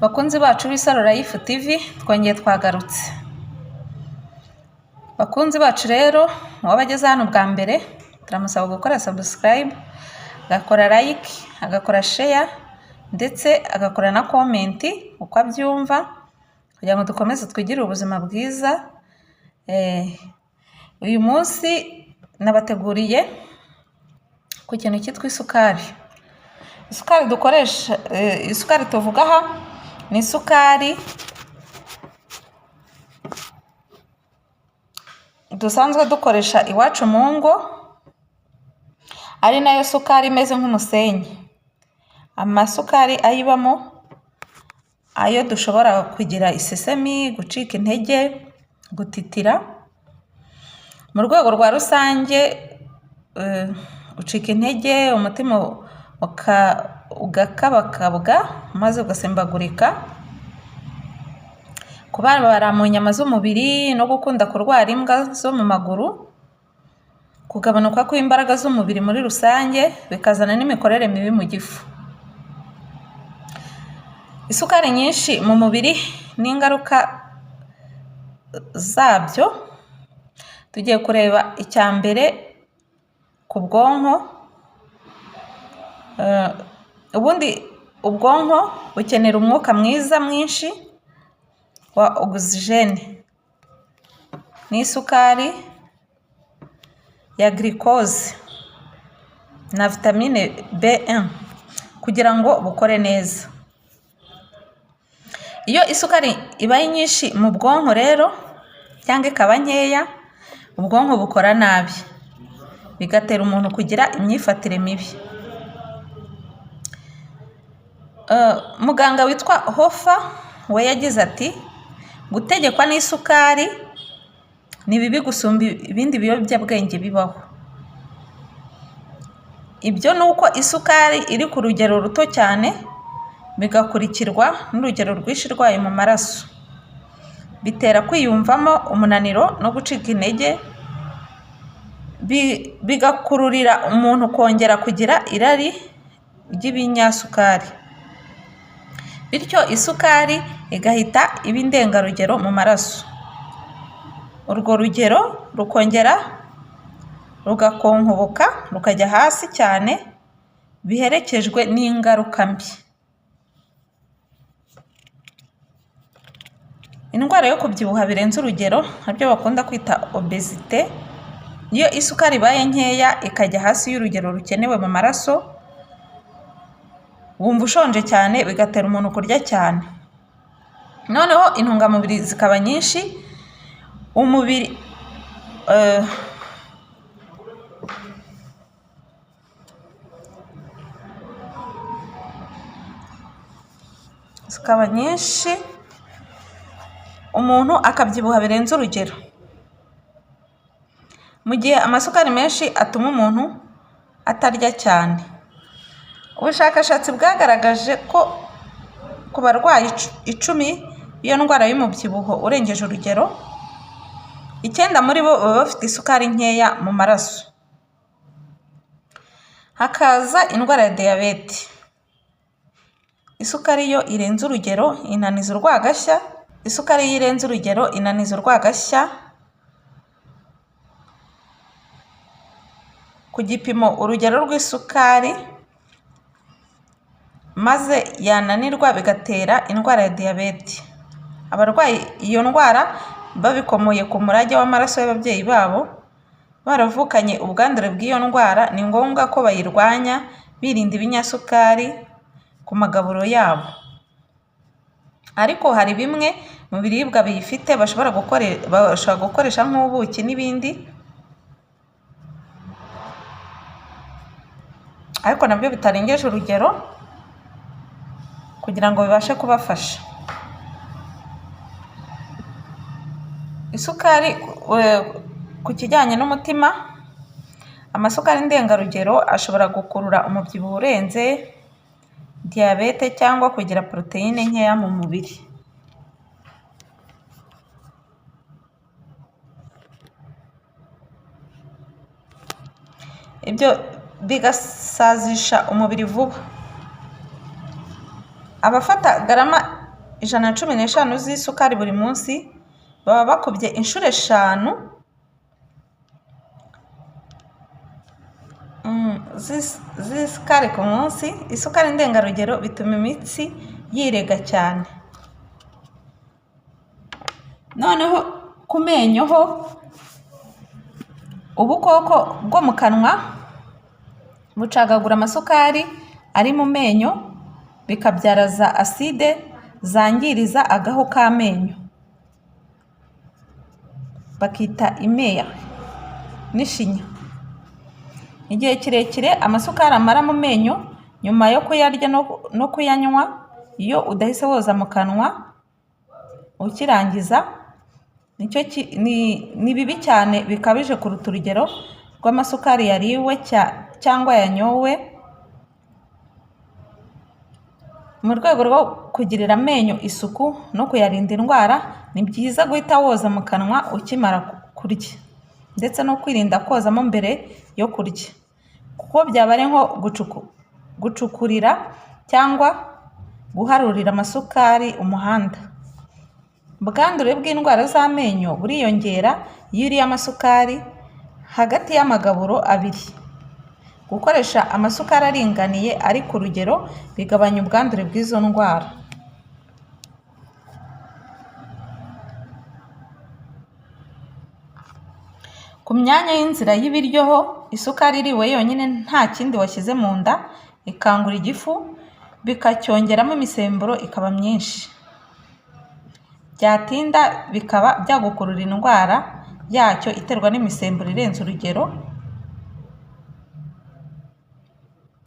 Bakunzi bacu b'Isaro Life TV, twongeye twagarutse. Bakunzi bacu rero, uwaba ageze hano bwa mbere turamusaba gukora subscribe, agakora like, agakora share ndetse agakora na comment uko abyumva kugira ngo dukomeze twigire ubuzima bwiza. Uyu munsi nabateguriye ku kintu cyitwa isukari. Isukari dukoresha, isukari tuvuga aha ni isukari dusanzwe dukoresha iwacu mu ngo, ari nayo sukari imeze nk'umusenyi. Amasukari ayibamo, ayo dushobora kugira isesemi, gucika intege, gutitira. Mu rwego rwa rusange, ucika intege, umutima ugakabakabwa maze ugasimbagurika, kubabara mu nyama z'umubiri no gukunda kurwara imbwa zo mu maguru, kugabanuka kw'imbaraga z'umubiri muri rusange, bikazana n'imikorere mibi mu gifu. Isukari nyinshi mu mubiri n'ingaruka zabyo, tugiye kureba icya mbere ku bwonko. Ubundi ubwonko bukenera umwuka mwiza mwinshi wa ogisijene n'isukari ya glucose na vitamine B1 kugira ngo bukore neza. Iyo isukari ibaye nyinshi mu bwonko rero cyangwa ikaba nkeya, ubwonko bukora nabi, bigatera umuntu kugira imyifatire mibi. Muganga witwa Hofa we yagize ati: "Gutegekwa n'isukari ni bibi gusumba ibindi biyobyabwenge bibaho." Ibyo ni uko isukari iri ku rugero ruto cyane, bigakurikirwa n'urugero rwinshi rwayo mu maraso, bitera kwiyumvamo umunaniro no gucika intege, bigakururira umuntu kongera kugira irari ry'ibinyasukari, bityo isukari igahita iba indengarugero mu maraso. Urwo rugero rukongera rugakonkoboka rukajya hasi cyane, biherekejwe n'ingaruka mbi. Indwara yo kubyibuha birenze urugero, aribyo bakunda kwita obésité, iyo isukari ibaye nkeya ikajya hasi y'urugero rukenewe mu maraso, wumva ushonje cyane, bigatera umuntu kurya cyane. Noneho intungamubiri zikaba nyinshi, umubiri zikaba nyinshi, umuntu akabyibuha birenze urugero. Mu gihe amasukari menshi atuma umuntu atarya cyane. Ubushakashatsi bwagaragaje ko ku barwayi 10 b'iyo ndwara y'umubyibuho urengeje urugero, 9 muri bo baba bafite isukari nkeya mu maraso. Hakaza indwara ya diyabete. Isukari iyo irenze urugero inaniza urwagashya, isukari iyo irenze urugero inaniza urwagashya ku gipimo urugero rw'isukari, maze yananirwa bigatera indwara ya diyabete. Abarwaye iyo ndwara babikomoye ku murage w'amaraso y'ababyeyi babo, baravukanye ubwandure bw'iyo ndwara, ni ngombwa ko bayirwanya birinda ibinyasukari ku magaburo yabo. Ariko hari bimwe mu biribwa biyifite bashobora gukoresha nk'ubuki n'ibindi, ariko nabyo bitarengeje urugero kugira ngo bibashe kubafasha. Isukari ku kijyanye n'umutima, amasukari ndengarugero ashobora gukurura umubyibuho urenze, diyabete cyangwa kugira poroteyine nkeya mu mubiri. Ibyo bigasazisha umubiri vuba. Abafata garama 115 z'isukari buri munsi, baba bakubye inshuro 5 z'isukari ku munsi. Isukari ndengarugero bituma imitsi yirega cyane. Noneho ku menyo ho, ubukoko bwo mu kanwa bucagagura amasukari ari mu menyo, bikabyara za aside zangiriza agahu k'amenyo, bakita imeya n'ishinya. Igihe kirekire amasukari amara mu menyo nyuma yo kuyarya no kuyanywa, iyo udahise woza mu kanwa ukirangiza, ni bibi cyane bikabije kuruta urugero rw'amasukari yariwe cyangwa yanyowe. Mu rwego rwo kugirira amenyo isuku no kuyarinda indwara, ni byiza guhita woza mu kanwa ukimara kurya, ndetse no kwirinda kozamo mbere yo kurya, kuko byaba ari nko gucukurira cyangwa guharurira amasukari umuhanda. Ubwandure bw'indwara z'amenyo buriyongera iyo uriye amasukari hagati y'amagaburo abiri. Gukoresha amasukari aringaniye ari ku rugero bigabanya ubwandure bw'izo ndwara. Ku myanya y'inzira y'ibiryo ho, isukari iriwe yonyine nta kindi washyize mu nda ikangura igifu, bikacyongeramo imisemburo ikaba myinshi. Byatinda bikaba byagukurura indwara yacyo iterwa n'imisemburo irenze urugero,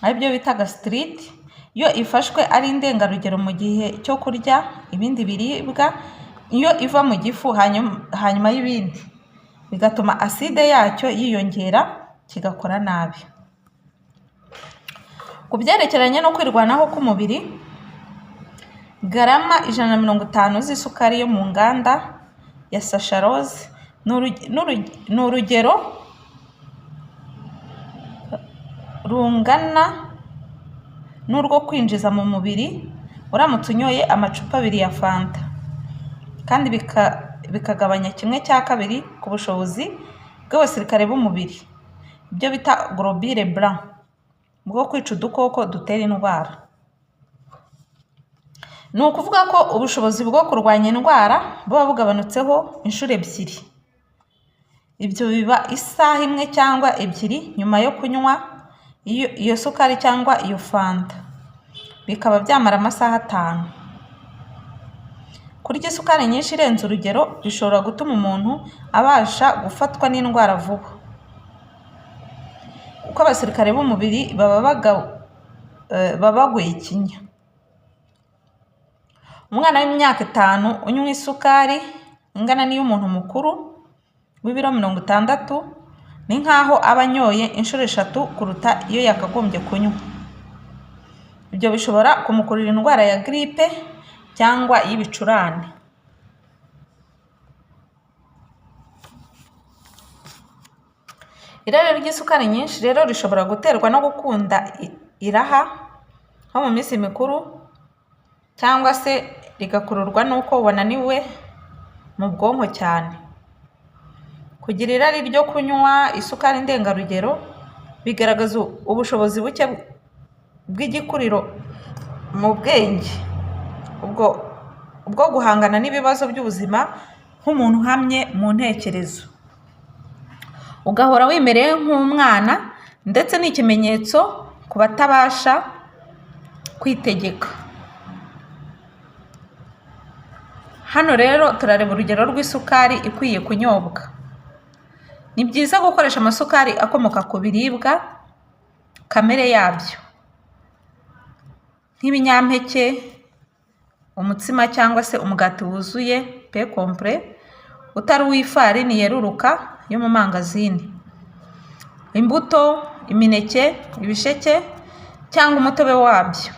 aribyo bita gastrique. Iyo ifashwe ari indengarugero mu gihe cyo kurya ibindi biribwa, iyo iva mu gifu hanyuma y'ibindi, bigatuma aside yacyo yiyongera kigakora nabi. Ku byerekeranye no kwirwanaho k'umubiri, garama 150 z'isukari yo mu nganda ya saccharose ni urugero rungana n'urwo kwinjiza mu mubiri uramutse unyoye amacupa 2 ya fanta, kandi bikagabanya 1/2 ku bushobozi bw'abasirikare b'umubiri, ibyo bita globule blanc, bwo kwica udukoko dutera indwara. Ni ukuvuga ko ubushobozi bwo kurwanya indwara buba bugabanutseho inshuro 2. Ibyo biba isaha 1 cyangwa 2 nyuma yo kunywa iyo sukari cyangwa iyo fanta, bikaba byamara amasaha 5. Kurya isukari nyinshi irenze urugero bishobora gutuma umuntu abasha gufatwa n'indwara vuba, kuko abasirikare b'umubiri baba baguye ikinya. Umwana w'imyaka 5 unywa isukari ingana n'iy'umuntu mukuru w'ibiro 60, ni nk'aho aba anyoye inshuro 3 kuruta iyo yakagombye kunywa. Ibyo bishobora kumukurura indwara ya grippe cyangwa y'ibicurane. Irari ry'isukari nyinshi rero rishobora guterwa no gukunda iraha nko mu minsi mikuru, cyangwa se rigakururwa n'uko wananiwe mu bwonko cyane. Kugira irari ryo kunywa isukari ndengarugero bigaragaza ubushobozi buke bw'igikuriro mu bwenge bwo guhangana n'ibibazo by'ubuzima nk'umuntu uhamye mu ntekerezo, ugahora wimereye nk'umwana, ndetse ni ikimenyetso ku batabasha kwitegeka. Hano rero turareba urugero rw'isukari ikwiye kunyobwa. Ni byiza gukoresha amasukari akomoka ku biribwa kamere yabyo, nk'ibinyampeke, umutsima cyangwa se umugati wuzuye pain complet, utari uw'ifarini yeruruka yo mu mangazini, imbuto, imineke, ibisheke cyangwa umutobe wabyo.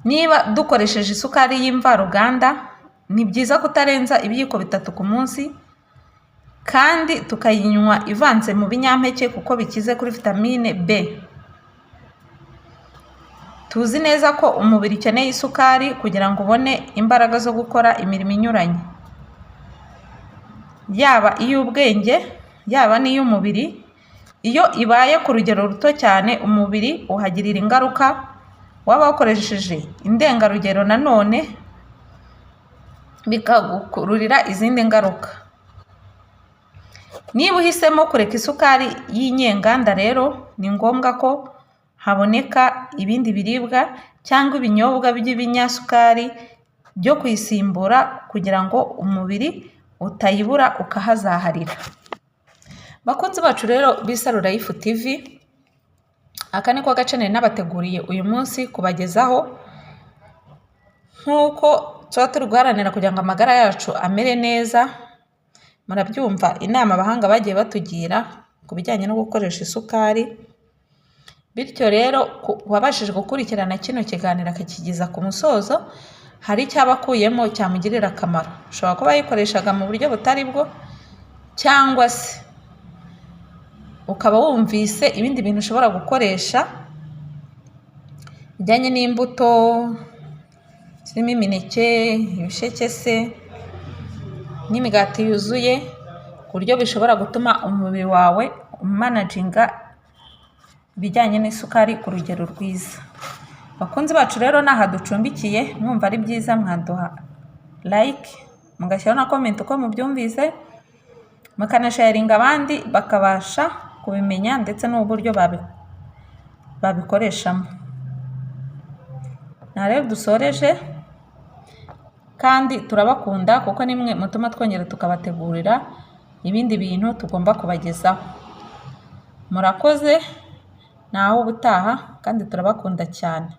Niba dukoresheje isukari y'imvaruganda, ni byiza kutarenza ibiyiko 3 ku munsi, kandi tukayinywa ivanze mu binyampeke kuko bikize kuri vitamine B. Tuzi neza ko umubiri ukeneye isukari kugira ngo ubone imbaraga zo gukora imirimo inyuranye, yaba iy'ubwenge, yaba n'iy'umubiri. Iyo ibaye ku rugero ruto cyane, umubiri uhagirira ingaruka. Waba wakoresheje indengarugero nanone bikagukururira izindi ngaruka. Niba uhisemo kureka isukari y'inyenganda rero, ni ngombwa ko haboneka ibindi biribwa cyangwa ibinyobwa by'ibinyasukari byo kuyisimbura kugira ngo umubiri utayibura ukahazaharira. Bakunzi bacu rero b'Isaro Life TV, aka niko gace nari nabateguriye uyu munsi kubagezaho. Nk'uko tuba turi guharanira kugira ngo amagara yacu amere neza, murabyumva inama abahanga bagiye batugira ku bijyanye no gukoresha isukari. Bityo rero, uwabashije gukurikirana kino kiganiro akakigeza ku musozo, hari icyo aba akuyemo cyamugirira akamaro. Ushobora kuba yayikoreshaga mu buryo butari bwo, cyangwa se ukaba wumvise ibindi bintu ushobora gukoresha bijyanye n'imbuto zirimo imineke, ibisheke se n'imigati yuzuye, ku buryo bishobora gutuma umubiri wawe umanaginga ibijyanye n'isukari ku rugero rwiza. Bakunzi bacu rero, ni aha ducumbikiye. Mwumva ari byiza, mwaduha like, mugashyiraho na comment uko mubyumvise, mukanasharinga abandi bakabasha kubimenya ndetse n'uburyo babikoreshamo. Aha rero dusoreje, kandi turabakunda kuko nimwe mutuma twongera tukabategurira ibindi bintu tugomba kubagezaho. Murakoze, naho ubutaha, kandi turabakunda cyane.